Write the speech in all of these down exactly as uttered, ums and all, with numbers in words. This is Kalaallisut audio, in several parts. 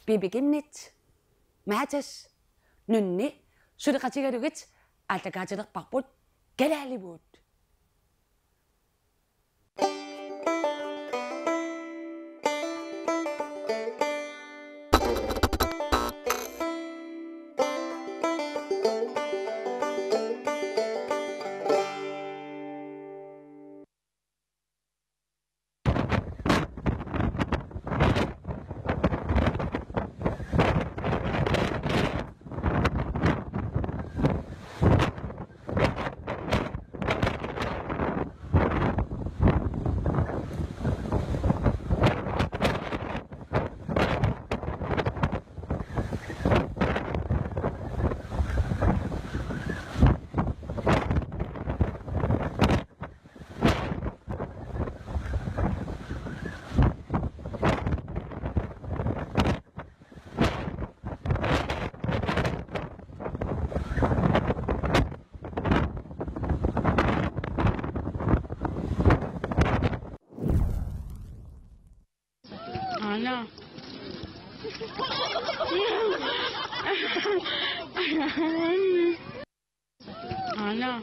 Bibi Chemnitz, Matas, Nunni suleqatigalugit aallakaatilerparput kalaalivugut. Ana. Ana.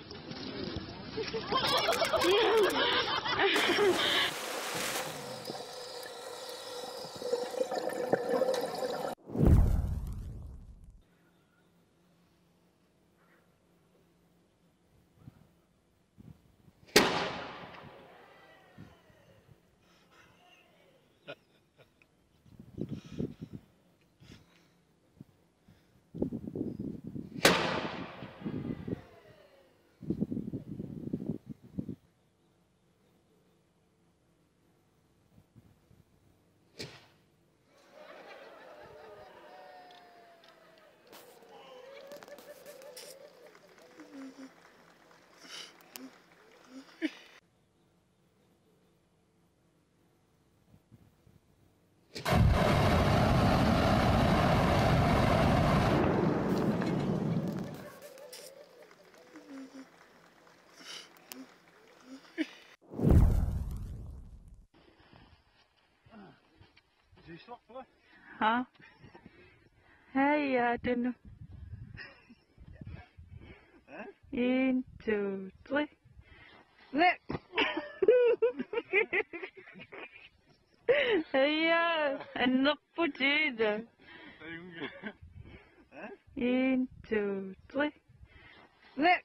Ha? Hej, ja, det er nu. En, to, tre. Nej. Ja, han er på det. En, to, tre. Nej.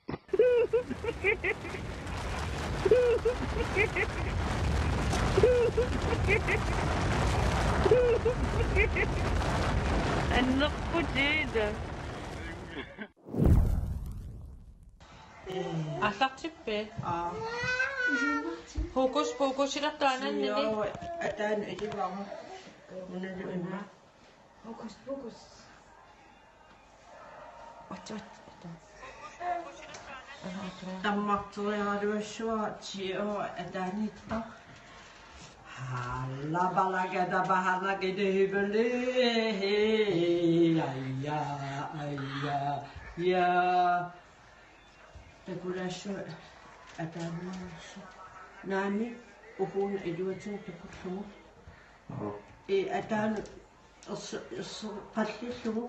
Han er på det. Aallartippi? Aa. Hokus pokusilertoq anannini. Joo, ataani ilivara. Unalu una. Hokus pokus. Ot, ot, ot. Tammartoriaraluassuara, tio ataaniittaq. Alla balagada bahanagede hibele. Aja, aja, ja. Takulaassuaq ataaniinnarsuaq. Naamik, uhuuna iluatigut takullugu. Ee, ataanut erse-, erseqqallillugu.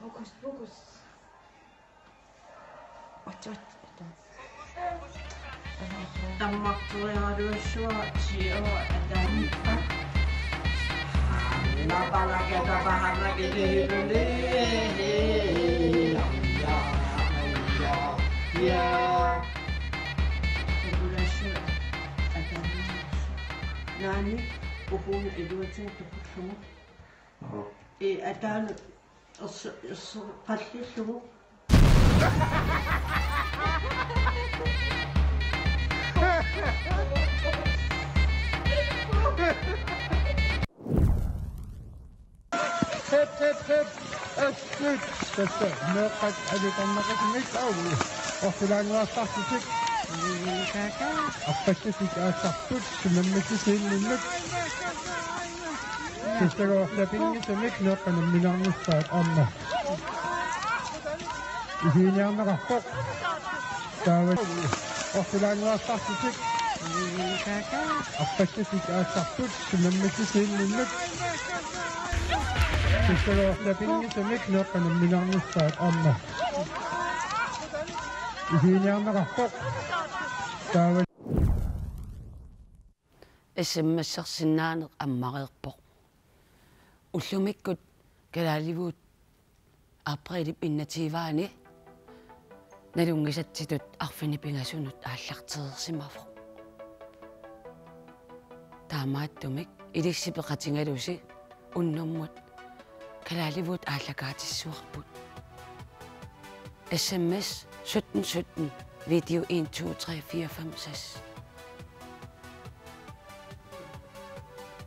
Hokus pokus. Ot, ot, ot. Tammartoriaraluassuara, tio ataaniittaq. Alla balagada bahanagede hibele. Aja, aja, ja. Takulaassuaq ataaniinnarsuaq. Naamik, uhuuna iluatigut takullugu. Ee, ataanut erse-, erseqqallillugu. Hep, hep, hep. Assut. Tassa meeqqat alutornaqisumik, au. Orsilaannguassarsitik. Kaka. Arpassutik aassarput, sunammissutiinninnut. Kissagoorlapinngitsumik meeqqat nammineernissaat aamma. Isiiniarneqarpoq. Taava orsilaanguarsartutik. Arpassutik aassarput, tunammissusiinninnut. Tussagoorlapinngisumik neqqanamminarnissaat aamma. Isiiniarneqarpoq. Taava. S M S-ersinnaaneq ammareerpoq. Ullumikkut kalaalivugut aprilip enogtyve-ani nalunngisatsitut arfineq-pingasunut aallartereersimavoq. Taamaattumik ilissi peqatigalusi unnummut kalaalivugut aallakaatissuarput. S M S sytten sytten, video en, to, tre, fire, fem, seks.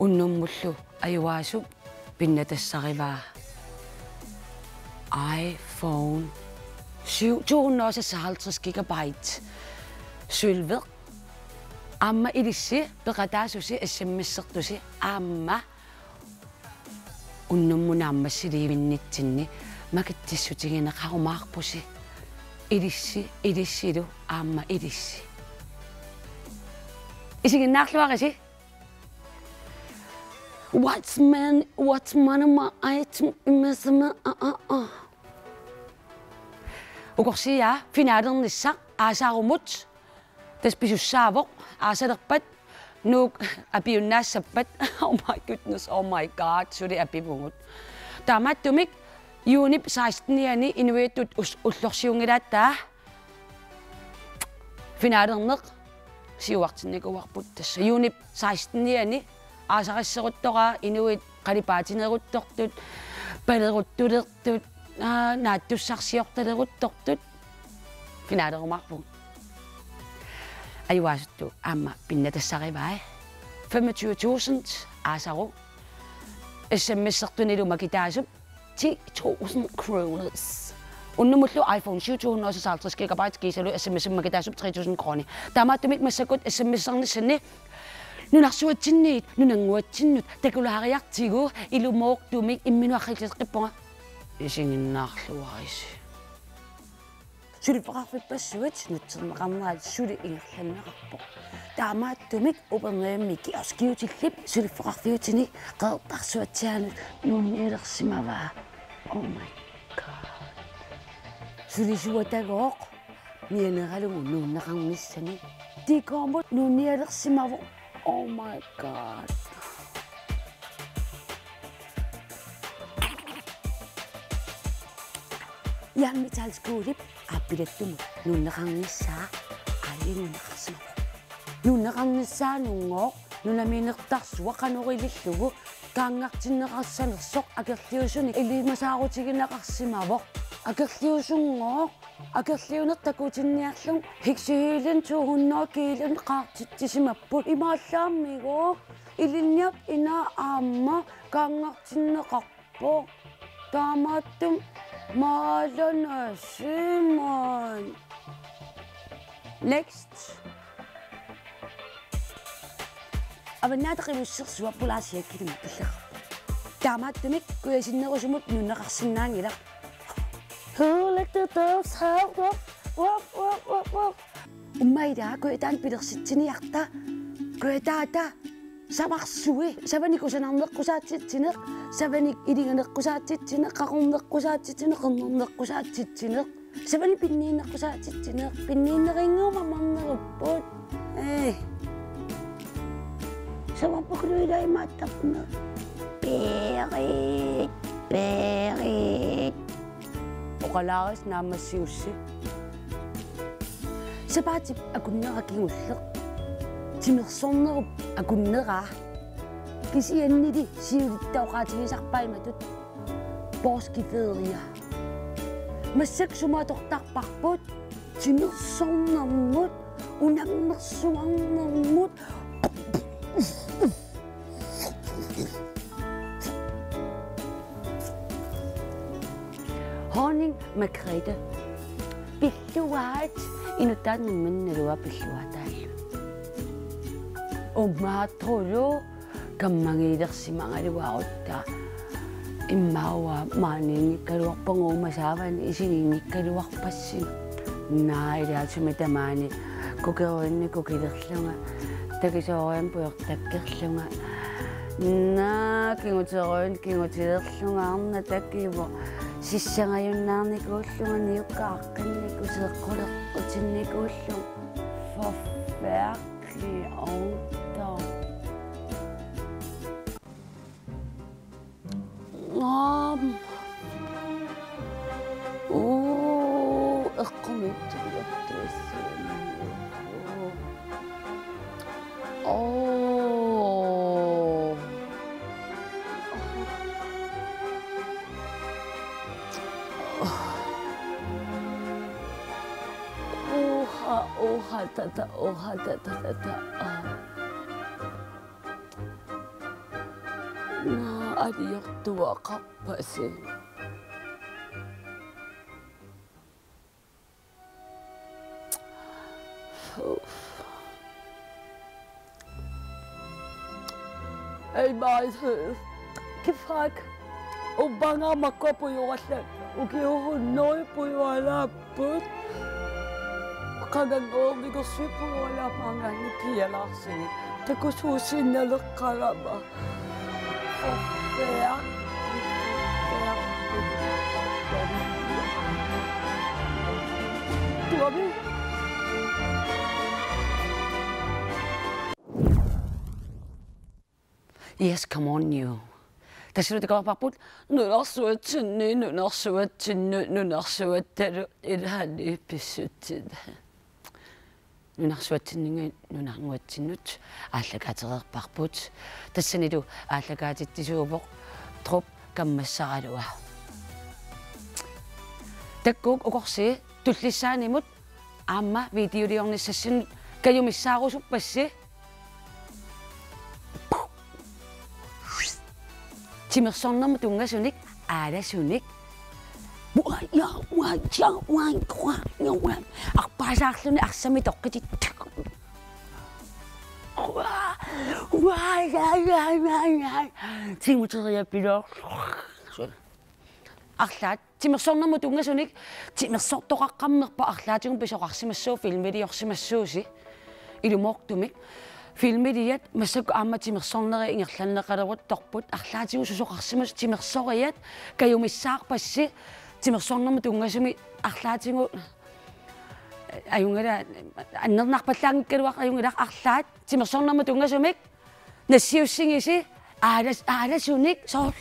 Unnummullu ajugaasup pinnatassarivaa iPhone syv, to hundrede og seksoghalvtreds gigabyte sølveq. Aamma ilissi peqataasusi S M S-ertusi aamma unnummut naammassilivinnitsinni makitsissutigineqarumaarpusi. Ilissi, ilissilu, aamma ilissi. Isiginnaarluarisi. What's man, what's man my item, imesama, ah, ah, ah. Ukorsiaa finalernissaq aasarumut. Tassa pisussaavoq, aasalerpat Nuuk apiunnaassappat. Oh my goodness, oh my god, suli apivugut. Taamaattumik juunip seksten-iani inuiattut us-, ullorsiunngilaattaa finalerneq siuartinnikuuarput tassa. Juunip seksten-iani aasarisseruttoraa inuit qalipaatineruttortut, paleruttulertut, aa, naattussarsiortaleruttortut finalerumaarpugut. Ajugaasuttu aamma pinnatassarivai. Femogtyve tusind aasaru. S M S-ertunilu makitaasup ti tusind kroner. Unnummullu iPhone syv to hundrede og seksoghalvtreds gigabyte kiisalu S M S-imut makitaasup tre tusind kroner. Taamaattumik massakkut S M S-ernissanni nunarsuatsinniit nunannguatsinnut takulaariartigu ilumoortumik imminut arriilliseqqippunga. Isiginnaarluarisi. Suliffeqarfippassuit nutserneqarnerat suli ingerlanneqarpoq. Taamaattumik Upernavimmi kioskiutillip suliffeqarfiutini Qeqertarsuatsiaanut nuunnialersimavaa. Oh my god. Sulisuatagooq mianeralugu nuunneqarnissani. Tiikoomut nuunnialersimavoq. Oh my god. Jan Metal Skolip aappilattumut nuunneqarnissaa aalajangiunneqarsimavoq. Nuunneqarnissaa nunngooq nunamiinertarsuaq qanoq ilillugu kaanngartinneqassanersoq akerliusunik ilimasaarutigineqarsimavoq. Akerliusunngooq akerliuneq takutinniarlugu Hexahelin to hundrede kiilan qaartitsisimapput. Imaallaammigu ilinniartut inaa aamma kaanngartinneqarpoq. Taamaattumik maalana siman. Next. Avannaata Qimussersuaq pulaasiakkilimmi pilleqarpoq. Taamaattumik kujasinnerusumut nuunneqarsinnaanngilaq. Who let the dogs out? Wop, wop, wop, wop, wop. Umma ilaa kujataani pilersitsiniarta. Kujataata savarsui. Savanik kusanarneqqusaatitsineq. Savanik ilinganeqqusaatitsineq. Qaqorneqqusaatitsineq. Qernerneqqusaatitsineq. Savanik pinniinneqqusaatitsineq. Pinniinnerinnguup amernerupput. Ee. Savarpakulu ilai maattarneq. Peerit, peerit. Oqalaaris naammassigussi. Sapaatip akunnera kingulleq. Timersornerup akunneraa. Kisiannili siulitta oqaatigisarpaa imatut. Påskeferier. Massakkut sumut atortarparput? Timersornermut, unammersuarnermut. Honning Margrethe. Pilluaat inuttaanut nammineq naluara pilluaataallu. Ummaatulu kammagiilersimagaluarutta immaqa maaniinngikkaluarpunga uuma saavani isiginngikkaluarpassinga. Naa, ilaatigut tamaani kukeruinni kukilerlunga, takisooriarlunga pujortakkerlunga. Naa, kinguteruinni kingutilerlunga, arnat takivoq. Sissangajunnaarnikuullunga, niukka aaqqinnikut seeqquleqqutinnikuullunga. Forfærdelig ungdom. Aam. Uu, eqqumiitsuliortussaammata. Oo. Uha, uha, tata, uha, tata, tata. Aa. Naa, aliortuaqarpasi. Ei, Mairit. Kiffaak. Uanga makkua pujugallat. Ukiut hunnorujut pujugalaapput. Qanganngornikuusupput pujugalaammanngaanniit piialaarsigit. Takusuusinnaleqqagama. Yes, come on you. Tassalu takuarparput nunarsuatsinni, nunarsuatsinnut, nunarsuattalu ilaanni pissutsit. Nunarsuatsinninngaanniit nunarsuatsinnut aallakaatereerparput. Tassanilu aallakaatitsisuuvoq Drop Kammassaralua. Takuuk ukorsi tullissaanimut aamma videoliornissassinnut kajumissaarusuppassi. Timersornermut tunngasunik, aalasunik. Arpaasaarluni arsami toqqitit. Timuteriapiloor. Arlaat timersornermut tunngasunik, timersortoqaqqammerpoq arlaatigut pisoqarsimassuuvoq filmiliorsimassuusi. Ilumoortumik. Filmiliat massakkut aamma timersornerit ingerlanneqaleruttorput, arlaatigut susoqarsimasut timersoriat kajumissaarpassi timersornermut tunngasumik arlaatigut. Ajunngilaq, annernarpallaanngikkaluaq, ajunngilaq, arlaat timersornermut tunngasumik nassiussigisi, aalas-, aalasunik soorlu.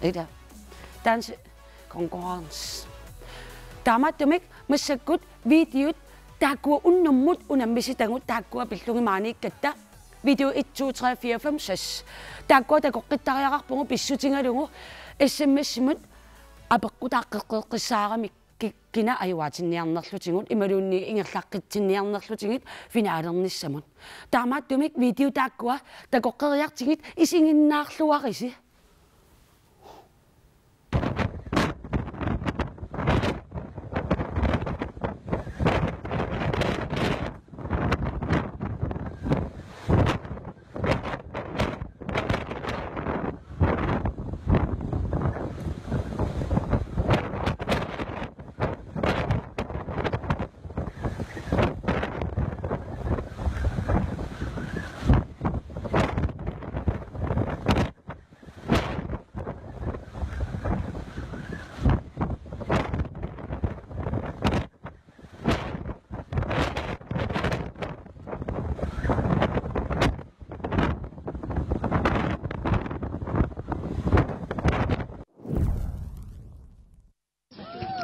Ila. Dans konkurrence. Taamaattumik massakkut videot taakkua unnummut unammissitagut, taakkua pillugit maaniikkatta. Video et, to, tre, fire, fem, seks. Taakkua takoqqittariaqarpugut pissutigalugu S M S-imut apeqqutaaqqeqqissaarami ki-, kina ajuaatinniarnerlutigut imaluunniit ingerlaqqitsinniarnerlutigit finalernissamut. Taamaattumik video taakkua takoqqeriartigit isiginnaarluarisi.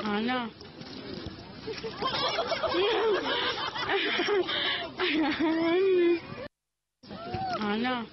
Aana. Aana.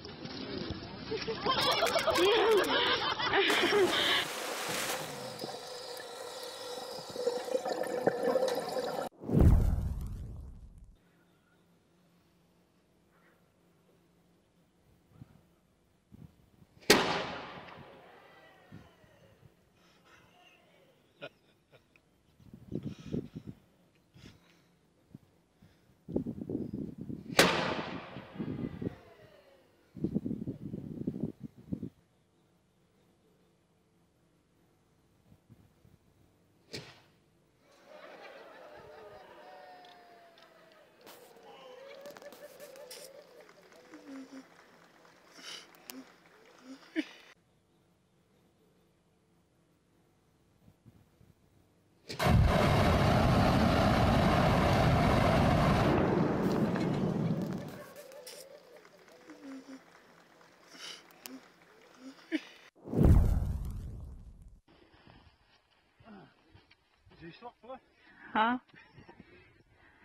Ha?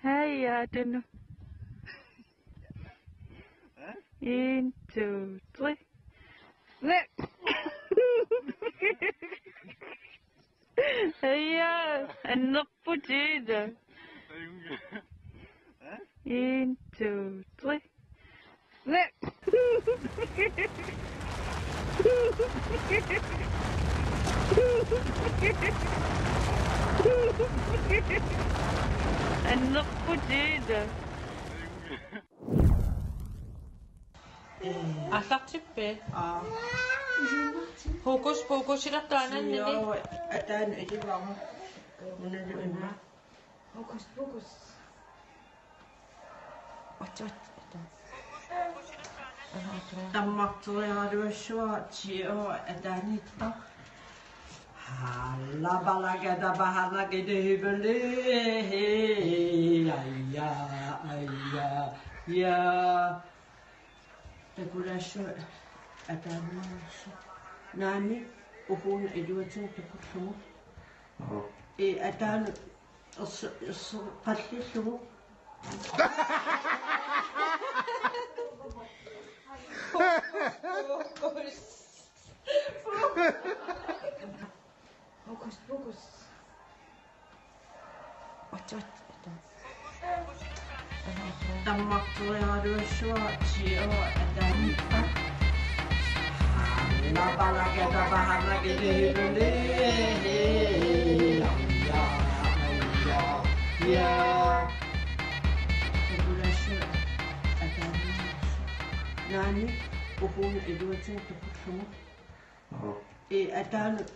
Hej, ja, det er nu. En, to, tre. Nej. Hej, ja, han er på det. En, to, tre. Nej. Han er på det. Aallartippi? Aa. Hokus pokusilertoq anannini. Joo, ataani ilivara. Unalu imma. Hokus pokus. Ot, ot, ot. Tammartoriaraluassuara, tio, ataaniittaq. Alla balagada bahanakini hibeli. Aja, aja, ja. Takulaassuaq ataaniinnarsuaq. Naamik, uhuuna iluatigut takullugu. Ee, ataanut erse-, erseqqallillugu. Hokus pokus. Ot, ot, ot. Tammartoriaraluassuara, tio, ataaniittaq. Alla balagada bahanakini hibeli. Aja, aja, ja. Takulaassuaq ataaniinnarsuaq. Naamik, uhuuna iluatigut takullugu. Ee, ataanut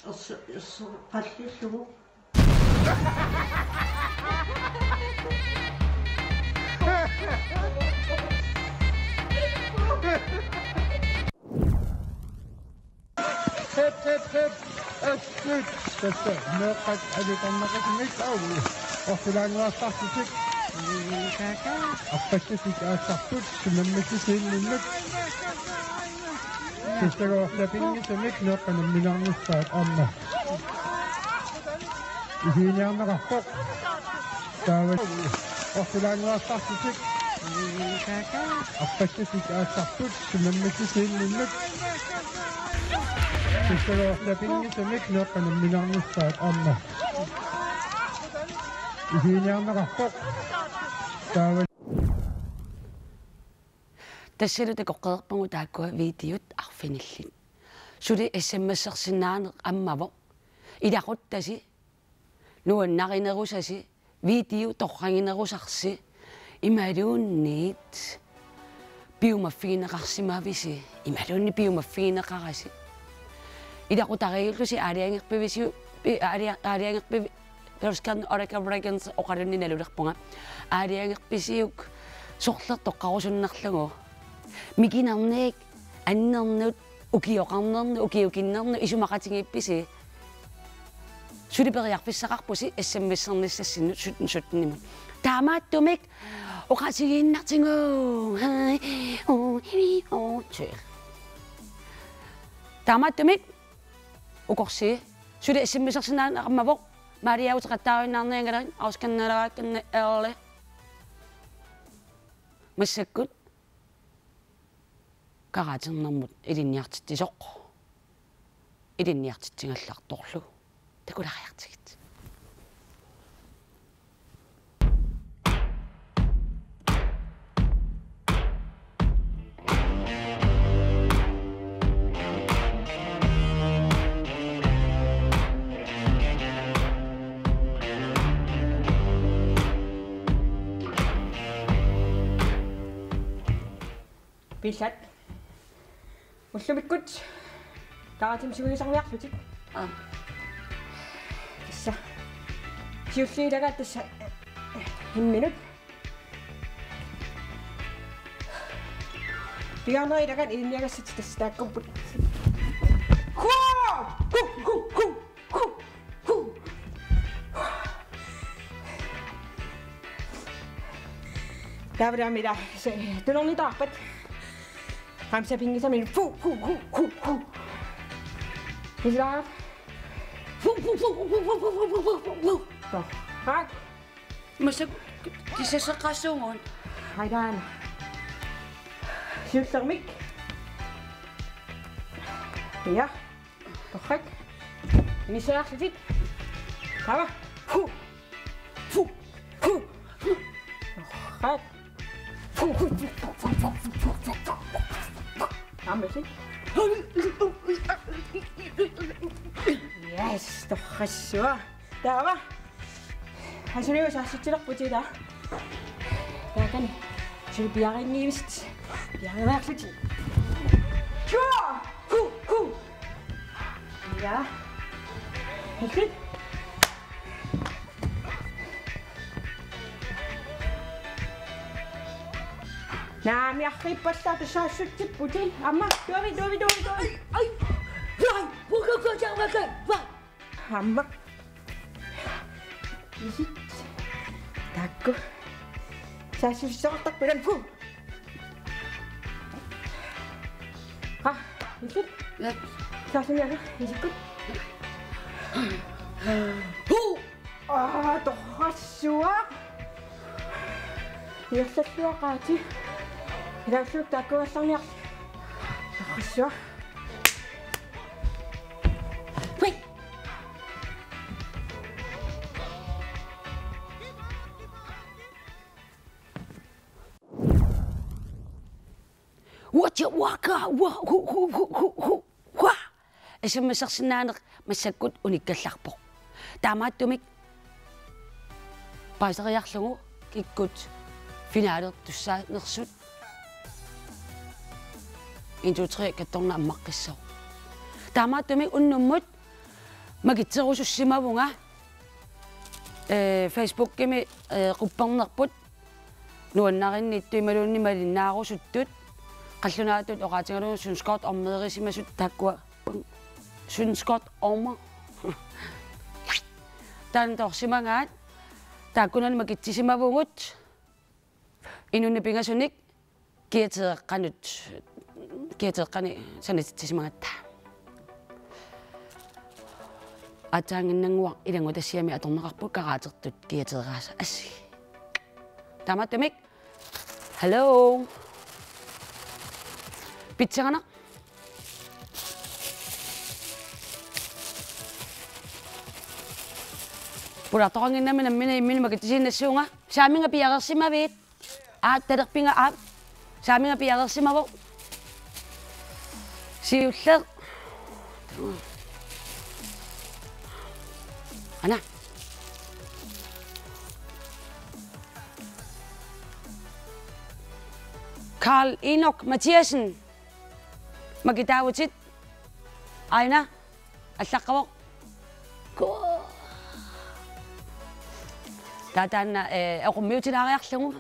erse-, erseqqallillugu. Hep, hep, hep. Assut. Tassa meeqqat alikarnaqisumik, au. Orsilaannguarsartutik. Arpassutik aatsarput, sunammissutiinninnut. Tassa orlapinngisumik meeqqat nammineernissaat aamma. Isiiniarneqarpoq. Taava orsilaannguarsartutik. Arpassutik aatsarput, sunammissutiinninnut. Tassa orlapinngisumik meeqqat nammineernissaat aamma. Isiiniarneqarpoq. Taava. Tassalu takoqqereerpugut taakkua videot arfinillit. Suli S M S-ersinnaaneq ammavoq. Ilaquttasi, nuannarinerusasi, video torraginerusarsi, imaluunniit piumaffigineqarsimavisi, imaluunniit piumaffigineqarasi. Ilaqutariiullusi aalajangerpivisiuk, pi-, aalia-, aalajangerpivi-, Piluskarn Oraka Reagans oqalunninalulerpunga. Aalajangerpisiuk sorleq toqqarusunnerlugu. Mikinernik, annernut, ukioqarnernut, ukiukinnernut, isumaqatigiippisi. Suli periarfissaqarpusi S M S-ernissassinnut sytten sytten-imut. Taamaattumik oqaatigiinnartigu. Hej, oo, hej, oo, tjek. Taamaattumik ukorsi. Suli S M S-ersinnaaneq ammavoq. Maria uteqattaarunnaarniangalan auskanneeraakkanne ærle. Massakkut karaaternermut ilinniartitsisoq. Ilinniartitsigallartorlu. Takulariartigit. Pillat. Ullumikkut. Taaratim siunisarniarlutik. Aa. Tassa. Siulliit ilagaat tassa. Imminut. Pigaarnerit ilagaat ilinniagassat tassa taakkuupput. Hua! Hu, hu, hu, hu, hu. Taavalu aamma ila se-, tunernitaarpat. Aamma sapinngisamik fu, fu, fu, fu, fu. Ila. Fu, Torrak. Massakkut kissaseqqaassuugut. Haidan. Siullermik. Ja. Torrak. Inissaarlutit. Taava. Hu. Hu. Hu. Torrak. Hu. Hu. Hu. Hu. Hu. Hu. Aamma ilissi. Yes, torrassuaq. Taava. Asuli saassutsilerputit ilaa. Taakani. Suli piareerniarlutit. Piareerlutit. Sure. Hu, hu. Ja. Hyggeligt. Naamik, arriippallaartut saassutsipputit. Aamma, tuavi, tuavi, tuavi, tuavi. Ai, ai. Ai, ai. Aamma. Isit. Taakku. Saassussisartarput. Aa, isit. Ja. Saassussiaq isikkut. Hu! Aa, torrassuaq. Iorsalluaqaati. Ilaassuk taakkuallarniarli. Torrassuaq. Hui! Waka waka, wa, hu, hu, hu, hu, hu, wa. S M S-ersinnaaneq massakkut unikkallarpoq. Taamaattumik paaseriarlugu kikkut finalertussaanersut en, to, tre kattorneq ammaqqissaaq. Taamaattumik unnummut makitserusussimavunga, ee, Facebookimi, ee, quppernerput nuannarinngittut imaluunniit malinnaarusuttut, qallunaatut oqaatigalugu Synes godt om-erisimasut taakkua. Synes godt om. Taanna toorsimagaat, taakkunani makitsisimavugut. Inunnut pingasunik kiateeqqanut, kiateeqqani sanatitsisimagatta. Aatsaannginnannguaq ilanngutassiami atorneqarput karaatertut kiateeraasa assi. Taamaattumik. Hello. Pitsagana. Pulaartoqannginnami nammineq imminut makitsisiinnassuunga. Saaminga piareersimavit? Aa, talerpinnga, aa. Saaminga piareersimavoq. Siulleq. Aana. Karl Enok Mathiassen. Makitaavutit. Aana. Allaqqavoq. Ku-, taava taanna, ee, oqummiutilaariarlugu.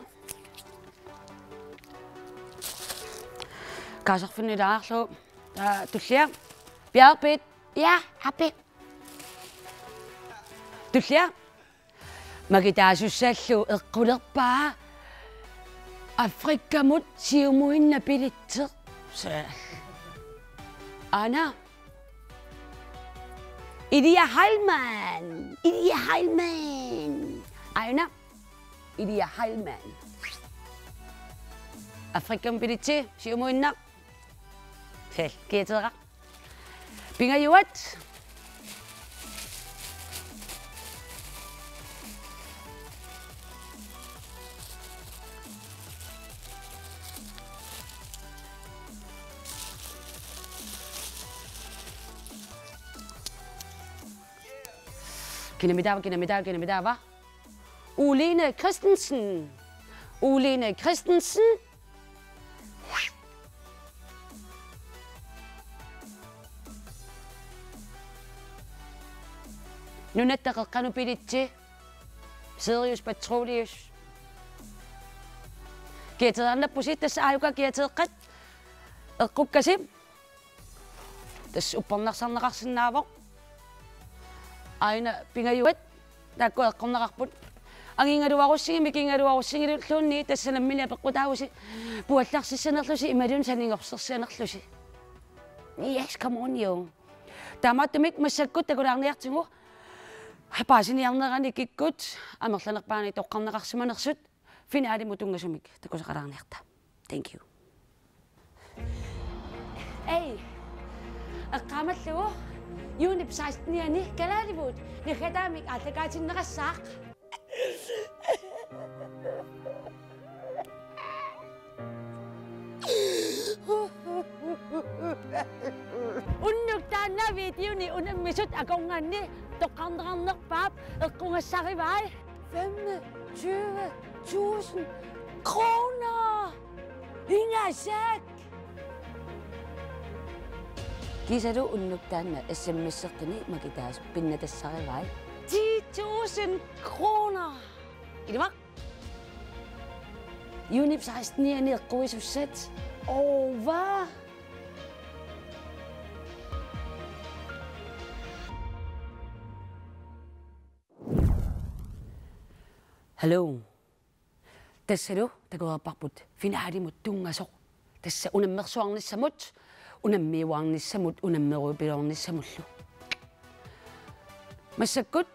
Kaasarfinnilaariarlugu. Taava tullia. Piareerpit? Ja, happy. Tullia. Makitaasussallu eqqulerpaa Afrikamut siumuinnaq billetsi. Aana. Ilja Heilmann. Ilja Heilmann. Aana. Ilja Heilmann. Afrikamut billetsi siumuinnaq. Sel, kiateeraq. Pingajuat. Kinami taava, kinami taava, kinami taava? Uline Christensen. Uline Christensen. Nunatta Qeqqanut billetsi. Sirius Patrulje. Kiateerarnappusi, tassa aajuku kiateeqqat eqqukkasi. Tassa uppernarsarneqarsinnaavoq. Aana pingajuat taakku eqqorneqarput. Angigaluarussigit, mikigaluarussigilluunniit, tassa nammineq apeqqutaavusi puallarsissanerlusi imaluunniit sanigorsarsianerlusi. Yes, come on, jo. Taamaattumik massakkut takulaarniartigu Paasiniarnerani kikkut amerlanerpaani toqqarneqarsimanersut finalimut tunngasumik takusaqalaarniarta. Thank you. Ei. Eqqaamallugu juunip sekstenianni Kalaalivuut niggataamik aallakaatinneqassaaq. Unnuk taanna videoni unammisut akornanni toqqarneqarnerpaap eqqugassarivai femogtyve tusind kroner. Ingasak. Kiisalu unnuk taanna S M S-ertuni makitaasut pinnatassarivai ti tusind kroner. Ilumar. Juunip sekstenianni eqquisussat. Over. Hello. Tassalu takoreerparput finalimut tunngasoq. Tassa unammersuarnissamut, unammiuarnissamut, unammeruupiloornissamullu. Massakkut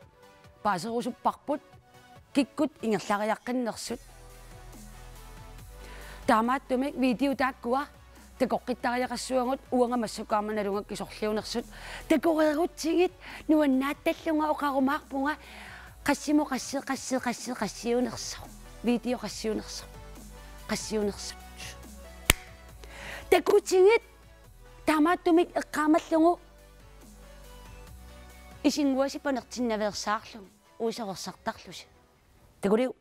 paaserusupparput kikkut ingerlariaqqinnersut. Taamaattumik video taakkua takoqqittariaqassuagut uanga massakkut aamma nalugakkit sorliunersut. Takoreerutsigit nuannaatallunga oqarumaarpunga qassimut qassi qassi qassi qassiunersoq. Video qassiunersoq. Qassiunersut. Takutigit taamaattumik eqqaamallugu isinnguasi panertinnaveersaarlugit uisorersartarlusi. Takuliu.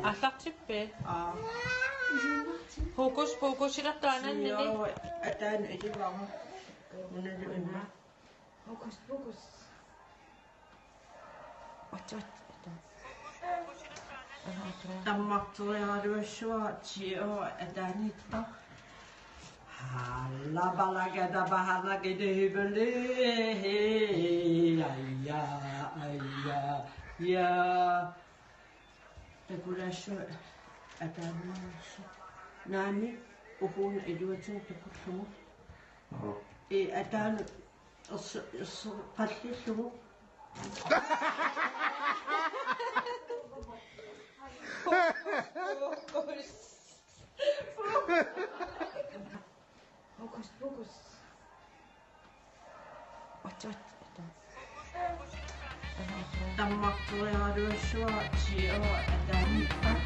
Aallartippi? Aa. Hokus pokusilertaanannini. Joo, ataanut ilivara. Unalu imma. Hokus pokus. Ot, ot, ot. Tammartoriaraluassuara T O ataaniittoq. Alla balagada bahanagada hibali. Aja, aja, ja. Takulaassuaq ataaniinnarsuaq. Naani uhuuna iluatigut takullugu. Ee, ataanut erse-, erse-, qallillugu. Hokus pokus. Ot, ot, ot. Tammartoriaraluassuara T O ataaniittoq.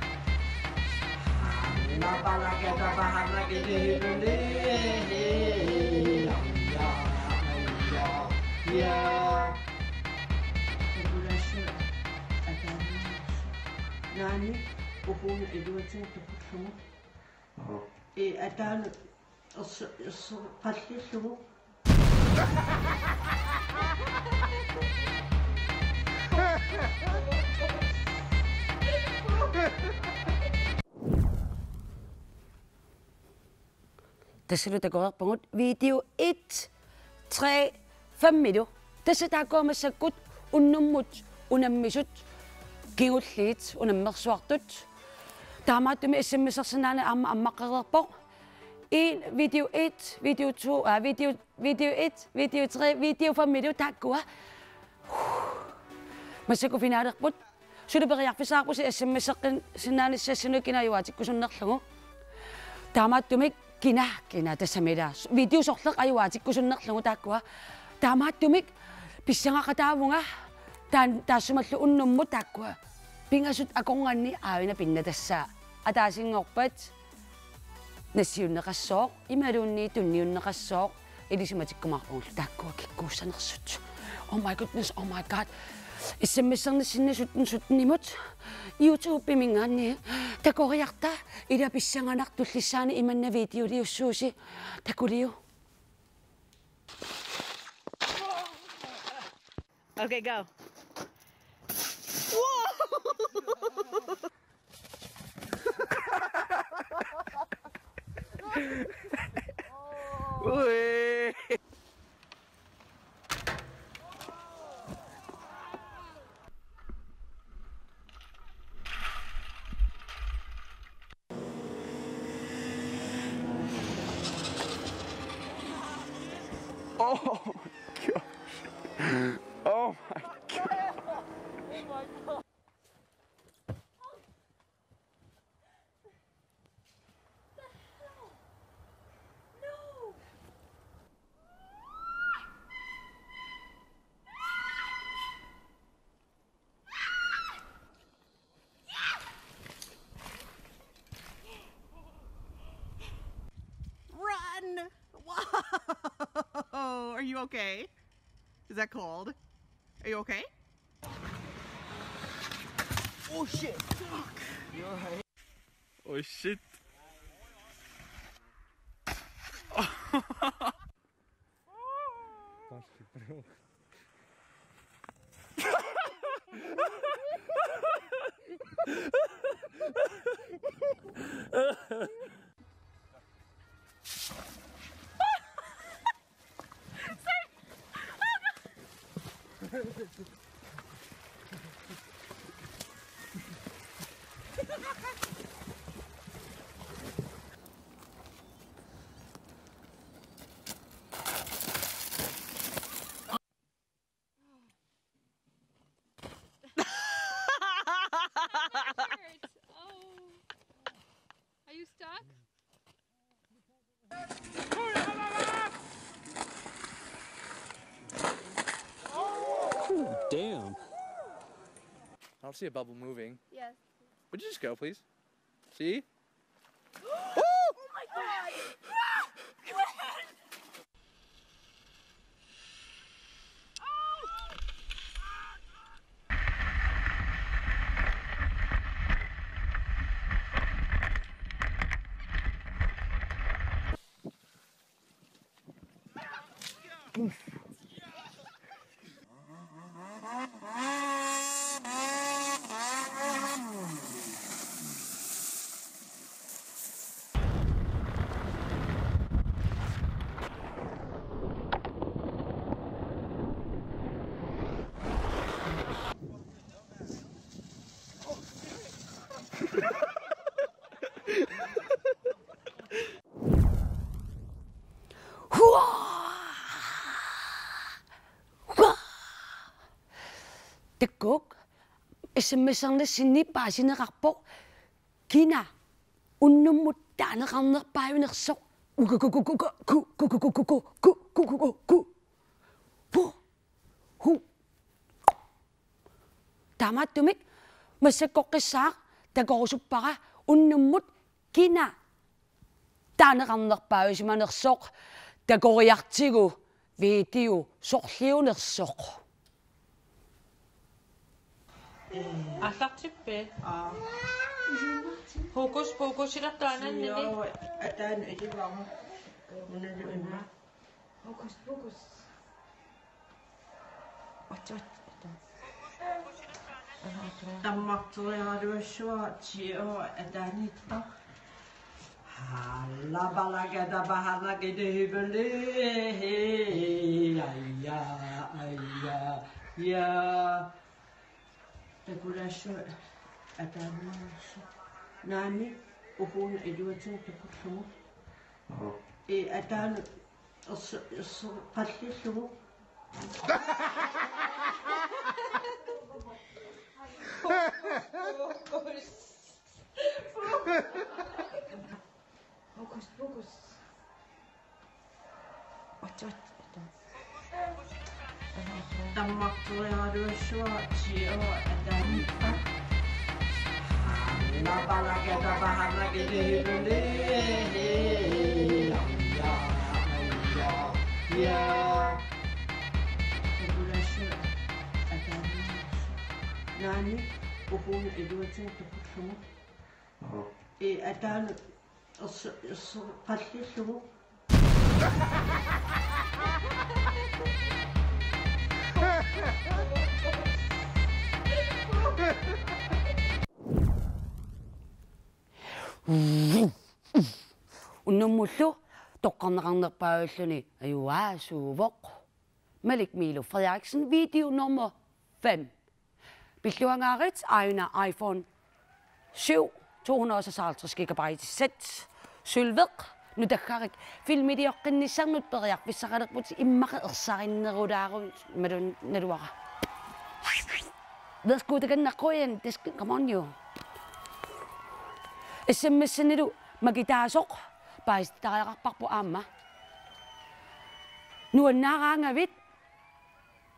Alla balagada bahanagada hibali. Ja, ja, ja. Takulaassuaq ataaniinnarsuaq. Naani uhuuna iluatigut takullugu. Ee, ataanut erse-, erse-, qallillugu. Tassalu takoreerpagut video et, tre, fem-ilu. Tassa taakkua massakkut unnummut unammisut kingulliit unammersuartut. Taamaattumik S M S-ersinnaaneq aamma ammaqqereerpoq. En video et, video to, ah, video, video et, video tre, video fem-ilu taakkua. Massakkut finalerput. Suli periarfissaqarpusi S M S-eqqissinnaanissassinnut kina ajuaatikkusunnerlugu. Taamaattumik kina, kina tassami ila. Video sorleq ajuaatikkusunnerlugu taakkua. Taamaattumik pissangaqataavunga taan-, taassumalu unnummut taakkua. Pingasut akornanni aajuna pinnattassaq. Ataasinngorpat nassiunneqassooq, imaluunniit tunniunneqassooq, ilisimatikkumaarpugullu taakkua kikkuussanersut. Oh my goodness, oh my god. S M S-ernissinni sytten sytten-imut. YouTube-iminngaanniit. Takoriarta, ila pissanganaq tullissaani imanna videoliussuusi. Takuliu. Okay, go. Whoa! Ui. Oh my gosh. Oh my god. Run! Whoa! Are you okay? Is that cold? Are you okay? Oh shit! Fuck! You alright? Oh shit! Hurts. Oh. Are you stuck? Damn. I don't see a bubble moving. Yes. Would you just go, please? See? Oh my god! Huaa! Huaa! Takuuk, S M S-ernissinni paasineqarpoq kina unnummut taaneqarnerpaajunersoq. Uku, ku, ku, ku, ku, ku, ku, ku, ku, ku, ku, ku, ku, ku, ku. Hu. Hu. Taamaattumik massakkoqqissaaq takorusuppara unnummut kina taaneqarnerpaajusimanersoq, takoriartigu video sorliunersoq. Aallartippi? Aa. Hokus pokusilertoq anannini. Joo, ataani ilivara. Unalu ima. Hokus pokus. Ach, ach, ach. Tammartoriaraluassuara, tio, ataaniittaq. Alla balakata pahana kete hibele. Aja, aja, ja. Takulaassuaq ataannaassu. Naani uhuuna iluatigut takullugu. Ee, ataanut erse-, erse-, qallillugu. Fokus, fokus. Oj, oj, oj. Tammartoriaraluassuara, Geo ataanippa. Napalakata pahana kete hibele. Ja, ja, ja. Takulaassuaq ataannaassu. Naani uhuuna iluatigut takullugu. Ee, ataanut erse-, erse-, qallillugu. Unnummullu toqqarneqarnerpaalluni ajugaasuuvoq. Malik Milo Frederiksen, video nummer fem. Pilluangaarit aajuna iPhone syv, to hundrede og seksoghalvtreds gigabyte sæt, sølveq, nutaggarik, filmilioqqinnissannut periarfissaqalerputit, immaqa ersarinnerulaarummat naluara. Værsgo, det kan jeg. Come on, jo. S M S-inilu makitaasoq paasitariaqarparput aamma. Nuannaaraangavit,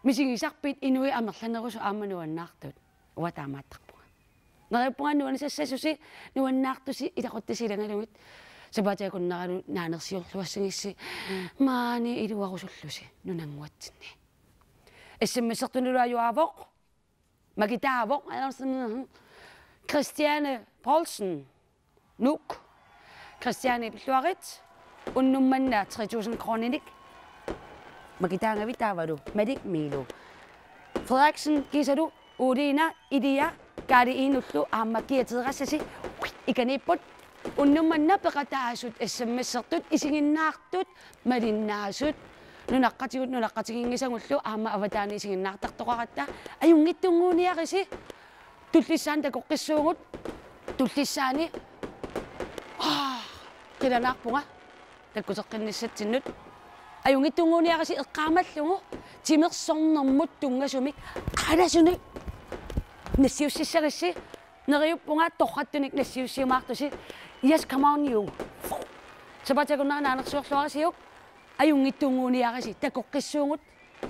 misigisarpit inuit amerlanerusut aamma nuannaartut? Uanga taamaattarpunga. Neriuppunga nuannisassasusi, nuannaartusi, ilaquttasi ilagalugit. Sapaatip akunneralu naanersiorluassagissi, maani iluarusullusi nunannguatsinni. S M S-ertunilu ajugaavoq. Makitaavoq, Christiane Poulsen, Nuuk. Christiane, pilluarit. Unnuk manna tre tusind kroninik makitaagavit, taavalu Malik Milo Frederiksen kiisalu Uliina Ilia Kaali Iinullu aamma kiateerassasi ikaniipput. Unnuk manna peqataasut S M S-ertut isiginnaartut malinnaasut. Nunaqqatigut nunaqqatiginngisagullu aamma avataani isiginnaartartoqaratta. Ajunngitsunnguuniarisi. Tullissaani takoqqissuugut. Tullissaani. Aa, qilanaarpunga takkuteqqinnissatsinnut. Ajunngitsunnguuniarisi eqqaamallugu timersornermut tunngasumik qalasunik nassiussissagissi. Neriuppunga torrattunik nassiussiumaartusi. Yes, come on, you. Sapaatip akunnera naanersiorluarisiuk. Ajunngitsunnguuniarisi takoqqissuugut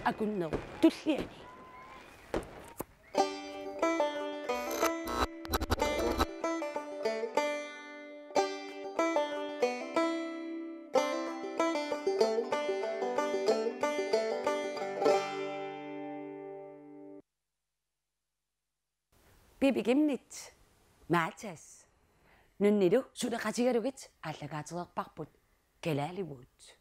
akunnerup tulliani. Pipi Kimnit, Matas, nunnilu suleqatigalugit aallakaatereerparput Kalaaliwut.